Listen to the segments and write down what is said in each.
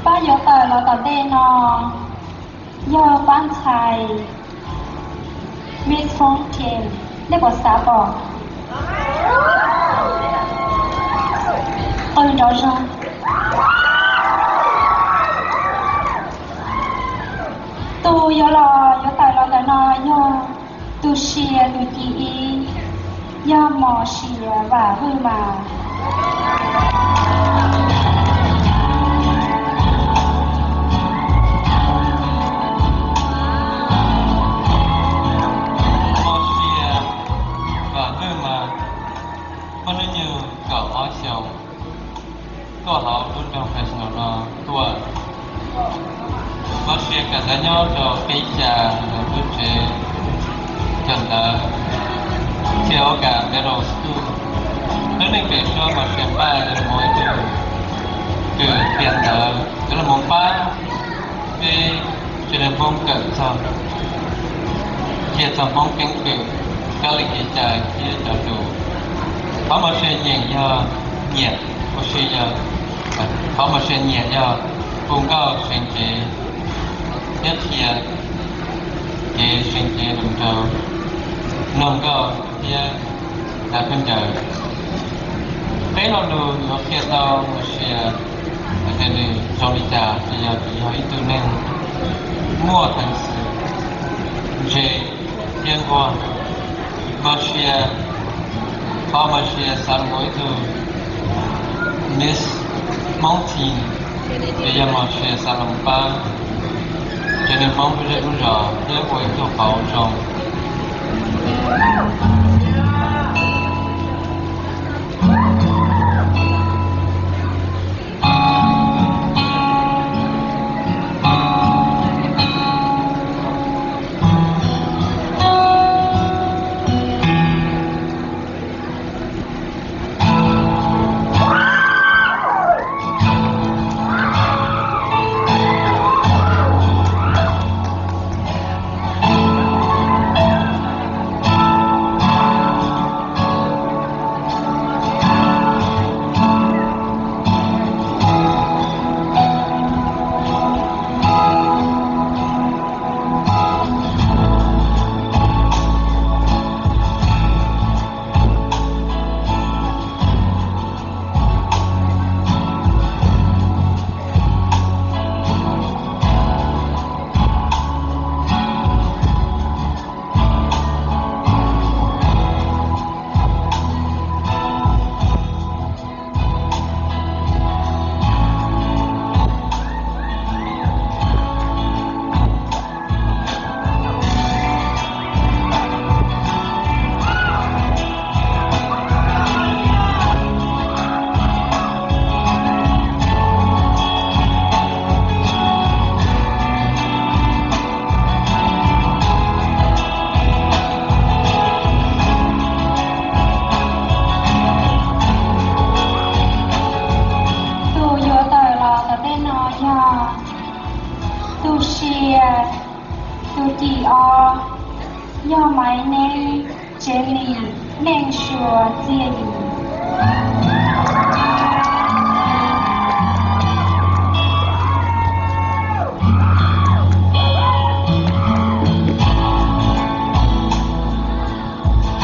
Pab yuav tawm los tom ntej no yog pab ntxhais Miss Hmoob Tien, nej puas xav pom? Qw nrov zoo. Tus yuav los yuav tawm los ntawm no yog tus sia tus cim ib, yog Mos Sia Vam Hwj Mas. Mos Sia Vam Hwj Mas, muaj hnub nyoog kaum ob xyoos, tuaj hauv lub nroog Fresno no tuaj. Mos Sia kawm ntawv nyob rau peb xya rau lub tsev kawm ntawv Tioga Middle School. Lub neej pem suab Mos Sia npaj yuav mus ib tug kws qhia ntawv, yuav los mus pab peb tsev neeg Hmoob kawm txog, qhia txog Hmoob keeb kwm, kab li kev cai thiab cov lus. Qhov Mos Sia nyiam yog, nyiam, Mos Sia yog, qhov Mos Sia nyiam yog hu nkauj seev cev thiab qhia kev seev cev los rau mloog nkauj thiab hnav khaub ncaws. Peb lo lus yuav qhia tau Mos Sia hais tias nws zoo li cas, ces yog, ces yog ib tug neeg muaj peev xwm, ntse thiab nquag. Mos Sis, qhov Mos Sis xav los ua ib tug Miss Hmoob Teen, ces yog Mos Sis xav los pab tsev neeg Hmoob lub zej lub zos thiab ua ib tug qauv zoo. Tus yuav tawm los tom ntej no yog tus sia, tus cim ob, yog Maiv Neeb Tsev Lis Neej Suav Txiaj Yim.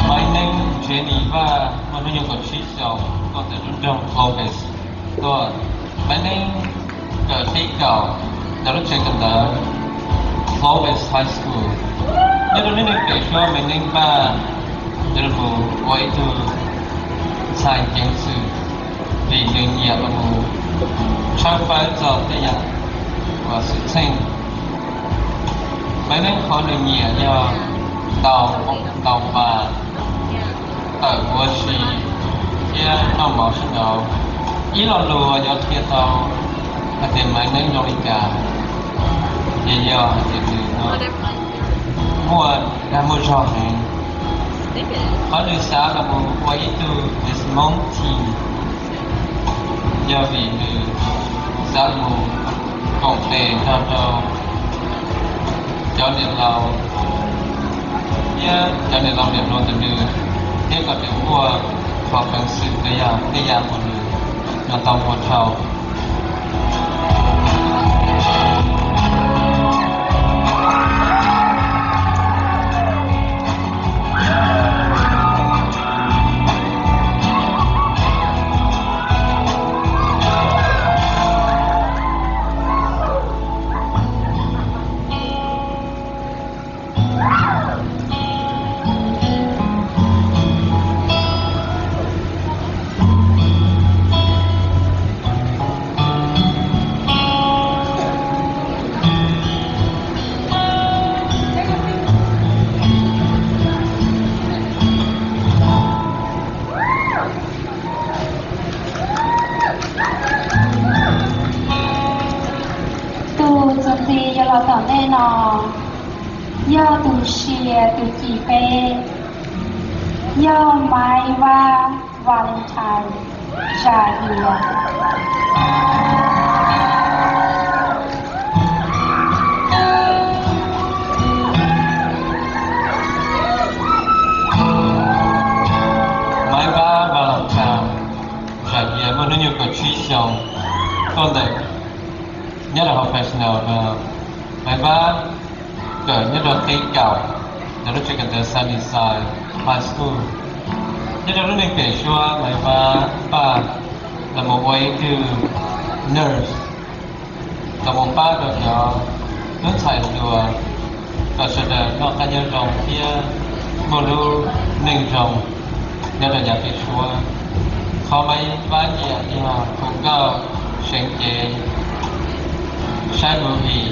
Maiv Neeb Tsev Lis Vaj muaj hnub nyoog kaum tsib xyoos, tuaj ntawm lub nroog Clovis tuaj. Maiv Neeb kawm thib kaum ntawm lub tsev kawm ntawv Clovis High School. Nyob rau lub neej pem suab Maiv Neeb npaj yuav los ua ib tug ntxhais ceev xwm vim nws nyiam los mus tshawb fawb txog tej yam uas xwm txheej. Maiv Neeb qhov nws nyiam yog ntaus, ntaus pas, tawm huv si thiab noj mov sib nraud. Ib lo lus uas yuav qhia tau hais tias Maiv Neeb zoo li cas, ces yog hais tias nws no muaj dag muaj zog heev. Qhov nws xav los mus ua ib tug Miss Hmoob Teen yog vim nws xav los mus koom tes nrog rau cov niam laus thiab cov niam laus niam hluas ntawm nws, thiab kom nws muaj qhov peev xwm los yog tej yam uas nws nyiam tau ua dhau. Los tom ntej no yog tus sia tus cim peb, yog Maiv Vab Valentine Zam Yias. Maiv Vab Valentine Zam Yias muaj hnub nyoog kaum tsib xyoo, tuaj ntawm nyob rau hauv Fresno no. Maiv Vab kawm nyob rau qib kaum ntawm lub tsev kawm ntawv Sunnyside High School. Nyob rau lub neej pem suab Maiv Vab npaj los mus ua ib tug nurse, los mus pab rau cov tub ntxhais hluas kom sawv daws noj qab nyob zoo thiab muaj lub neej zoo nyob rau yav pem suab. Qhov Maiv Vab nyiam yog hu nkauj, seev cev, saib movie,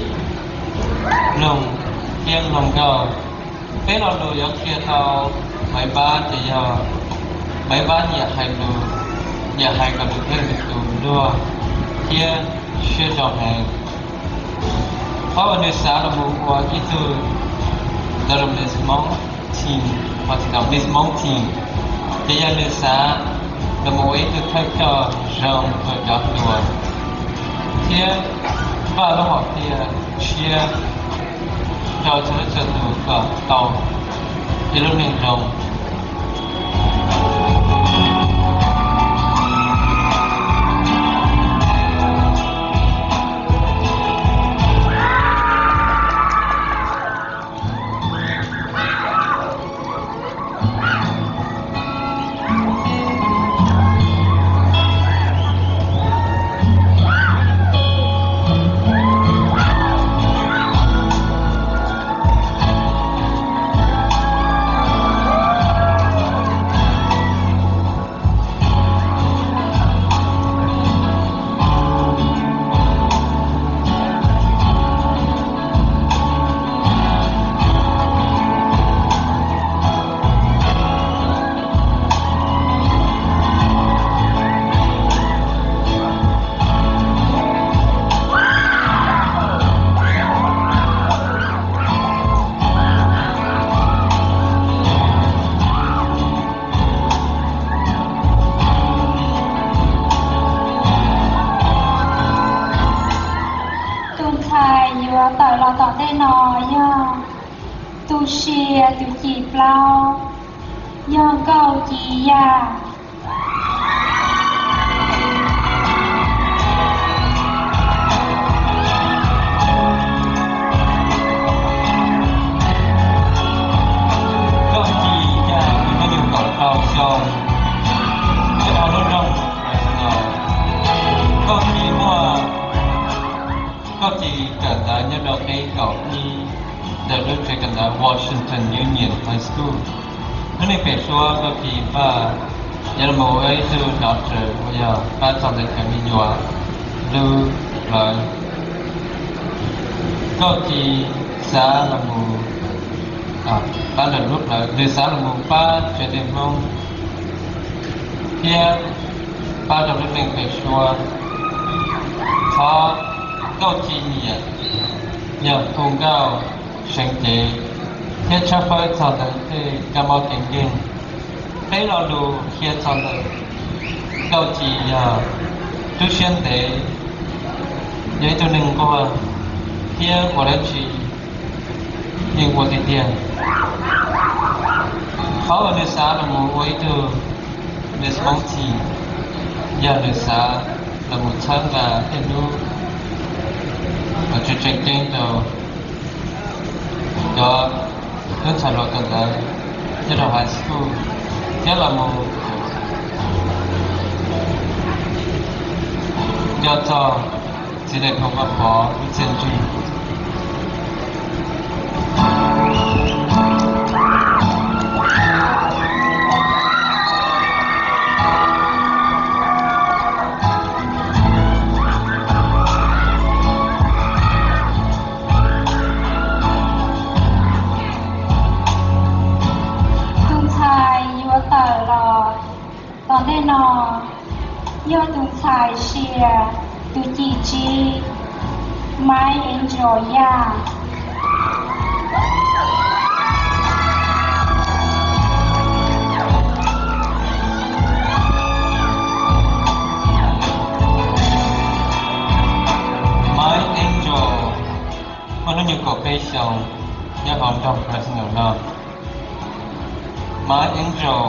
mloog thiab mloog nkauj. Peb lo lus yuav qhia tau Maiv Vab ces yog Maiv Vab nyiam hais lus, nyiam hais kom lus pheej lus tus luag thiab siab zoo heev. Qhov uas nws xav los mus ua ib tug Miss Hmoob Teen, los tsis tau Miss Hmoob Teen, ces yog nws xav los mus ua ib tug thawj coj zoo rau cov hluas thiab npaj lub hom phiaj tshiab rau txhua leej txhua tus kom tau ib lub neej zoo. Tus ntxhais yuav tawm los tom ntej no yog tus sia tus cim plaub, yog Nkauj Ci Yaj. Nkauj Ci Yaj nws muaj nees nkaum rau xyoo, nyob rau lub nroog Fresno. Nkauj Ci muaj, Nkauj Ci kawm ntawv nyob rau qib kaum ib ntawm lub tsev kawm ntawv Washington Union High School. Lub neej pem suab Nkauj Ci npaj yuav los mus ua ib tug doctor uas yog pab txog ntawm cov me nyuam lub plawv. Nkauj Ci xav los mus pab ntawm lub plawv, nws xav los mus pab tsev neeg Hmoob thiab pab rau lub neej pem suab. Qhov Nkauj Ci nyiam yog hu nkauj, seev cev thiab tshawb fawb txog ntawm tej kab mob ceeb tsheej. Peb lo lus qhia txog ntawm Nkauj Ci yog tu siab ntev, yog ib tug neeg nquag thiab ua dab tsi yeej ua tiag tiag. Qhov uas nws xav los mus ua ib tug Miss Hmoob Teen yog nws xav los mus txhawb nqa tej lub tseem ceeb rau cov tub ntxhais hluas kawm ntawv nyob rau high school thiab los mus nco txog txiv Nais Phoo Vaj Pov lub txiaj ntsig. Tus ntxhais yuav tawm los tom ntej no yog tus ntxhais sia tus cim tsib, My Angel Young. My Angel muaj hnub nyoog kaum peb xyoos nyob hauv nroog Fresno no. My Angel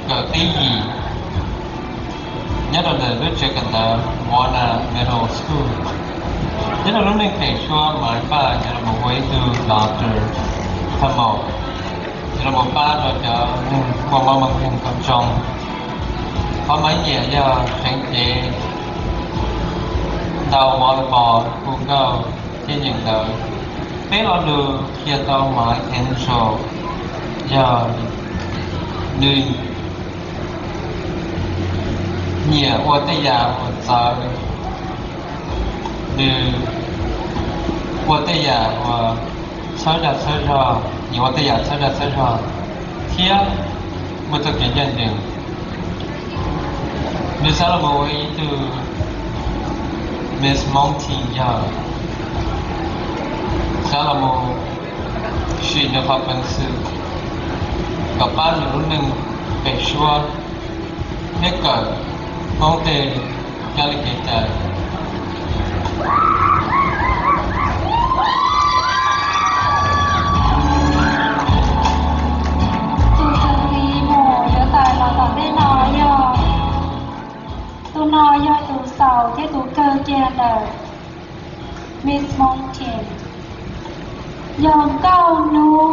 kawm qib yim nyob rau ntawm lub tsev kawm ntawv Warner Middle School. Nyob rau lub neej pem suab Maiv Npaj yuav los mus ua ib tug doctor, thaj maum, yuav los mus pab rau cov neeg muaj mob muaj nkeeg kom zoo. Qhov Maiv nyiam yog seev cev, ntaus volleyball, hu nkauj thiab nyeem ntawv. Peb lo lus qhia tau Maiv Angel yog nws nyiam ua tej yam uas txawv, nws ua tej yam uas txhawb dag txhawb zog, nyiam ua tej yam txhawb dag txhawb zog thiab muaj txoj kev ncaj ncees. Nws xav los mus ua ib tug Miss Mountain, yog xav los mus sim nws qhov peev xwm kom pab nws lub neej pem suab thiab kawm Hmoob tej kab li kev cai. Tus txuas ntxiv mus yuav tawm los tom ntej no yog, tus no yog tus xaus thiab tus kawg kiag ntawm Miss Mountain, yog Nkauj Hnub.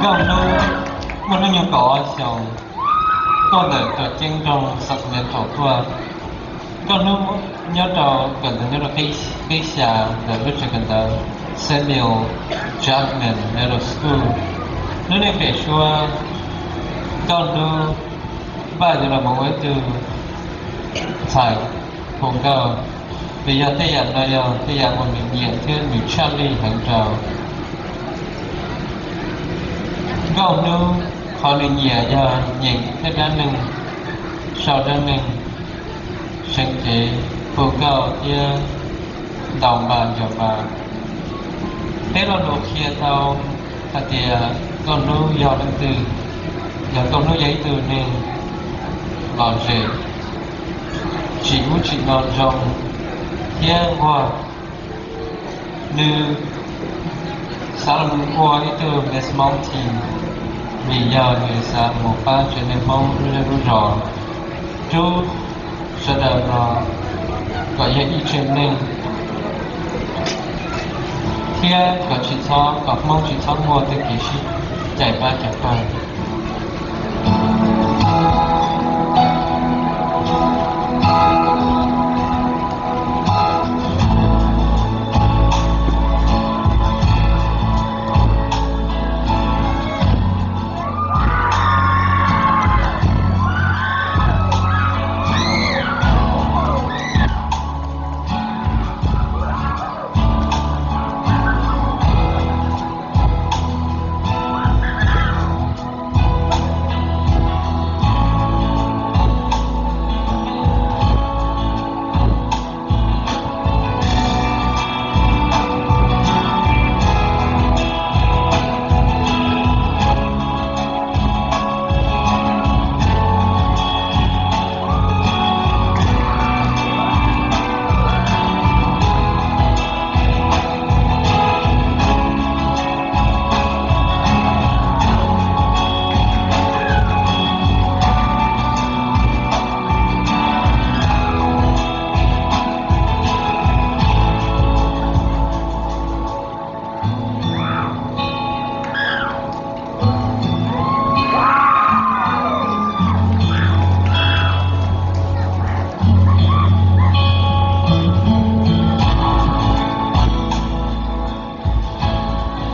Nkauj Hnub muaj hnub nyoog kaum ob xyoos, tuaj ntawm Tuam Ceeb nroog Sacramento tuaj. Nkauj Hnub nyob rau kawm ntawv nyob rau qib xya ntawm lub tsev kawm ntawv Samuel Jackman Middle School. Lub neej pem suab Nkauj Hnub npaj yuav los mus ua ib tug ntxhais hu nkauj, vim yog tej yam no yog tej yam uas nws nyiam thiab nws tshaj lij heev rau. Nkauj Hnub qhov nws nyiam yog nyeem tej dab neeg, sau dab neeg, seev cev, hu nkauj thiab ntaus npas ncaws npas. Peb lo lus qhia tau hais tias Nkauj Hnub yog leej twg, yog Nkauj Hnub yog ib tug neeg lom zem, tsim ub tsim no zoo thiab nquag. Nws xav los mus ua ib tug Miss Mountain vim yog nws xav mus pab tsev neeg Hmoob lub zej lub zos, rub sawv daws los kom yog ib tsev neeg thiab kom tsis txhob, kom Hmoob tsis txhob muaj tej kev sib cais pab cais pawg.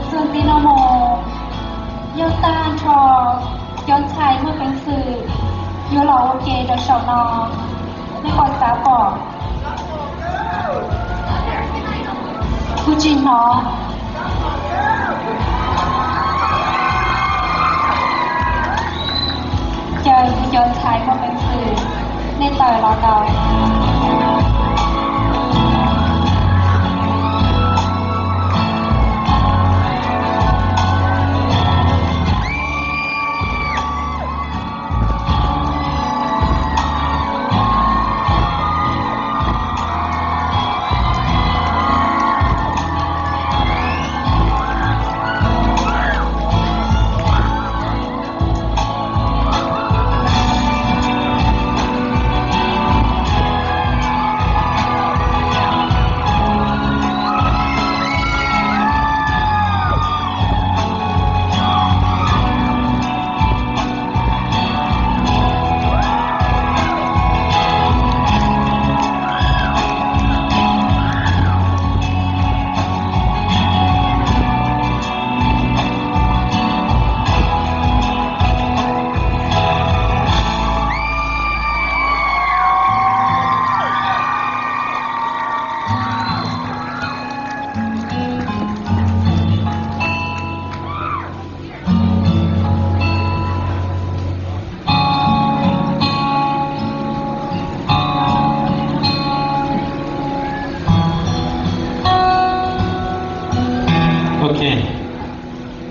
Txuas ntxiv no mus, yog tag nrho cov ntxhais muaj peev xwm yuav los ua ke rau saum no, nej puas xav pom? Kuv tsis hnov.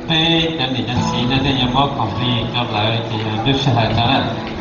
Peb cov niam cov txiv no nej yuav muab khoom plig rau lawv ces yog lub sij hawm no na.